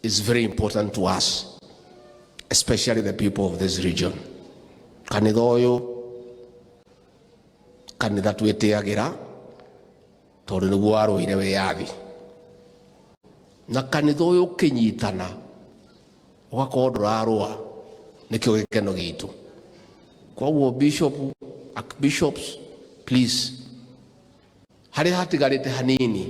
is very important to us, especially the people of this region. Kanitha ũyũ, kanitha twĩtĩagĩra tondũ nĩguo warũire wĩyathi, na kanitha ũyũ ũkĩnyitana ũgakorwo ndũrarũa, nĩkĩo gĩkeno gitũ. Koguo bishop, bishops, please, harĩa hatigarĩte hanini,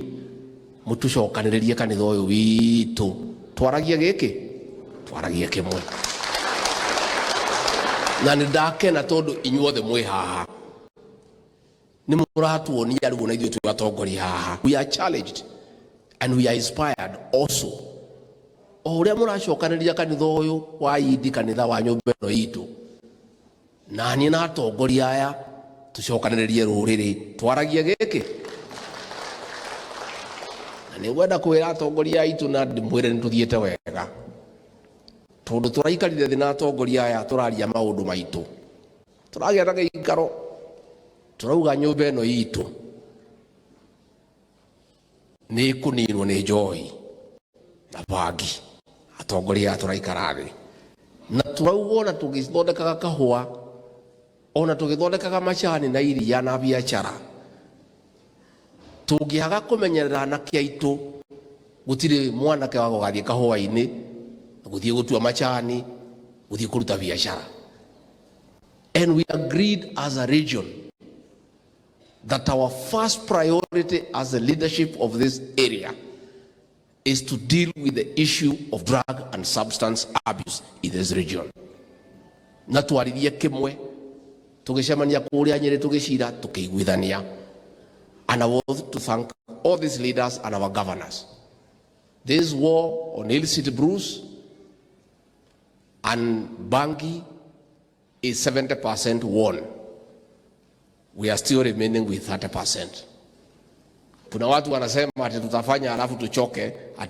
mũtũcokanĩrĩrie kanitha ũyũ witũ, twaragie gĩkĩ, twaragie kĩmwe. Na nĩ ndakena tondũ inyuothe mwĩ haha, nĩ mũratuonia rĩu ona ithuĩ twĩ atongoria haha, we are challenged and we are inspired also. O ũrĩa mũracokanĩrĩria kanitha ũyũ wa indi, kanitha wa nyũmba ĩno itũ, na niĩ na atongoria aya tũcokanĩrĩrie rũrĩrĩ, twaragie gĩkĩ. Na nĩ ngwenda kwĩra atongoria aitũ na ndĩmwĩre nĩ tũthiĩte wega, tondũ tũraikarire thĩ na atongoria aya, tũraria maũndũ maitũ, tũragĩa na gĩikaro, tũrauga nyũmba ĩno itũ nĩ ĩkũninwo nĩ njohi na bangi. Atongoria aya tũraikara thĩ na tũrauga ona tũgĩthondekaga kahũa, ona tũgĩthondekaga macani na iria na biacara, tũngĩaga kũmenyerera anake aitũ, gũtirĩ mwanake wa gũgathiĩ kahũa-inĩ, gũthiĩ gũtua macani, gũthiĩ kũruta biacara. And we agreed as a region that our first priority as the leadership of this area is to deal with the issue of drug and substance abuse in this region. Na twaririe kimwe, tugicemania kuria Nyeri, tugicira, tukiguithania. And I want to thank all these leaders and our governors. This war on illicit brews and bangi is 70% won. We are still remaining with 30%. Kuna watu wanasema ati tutafanya alafu tuchoke, ati.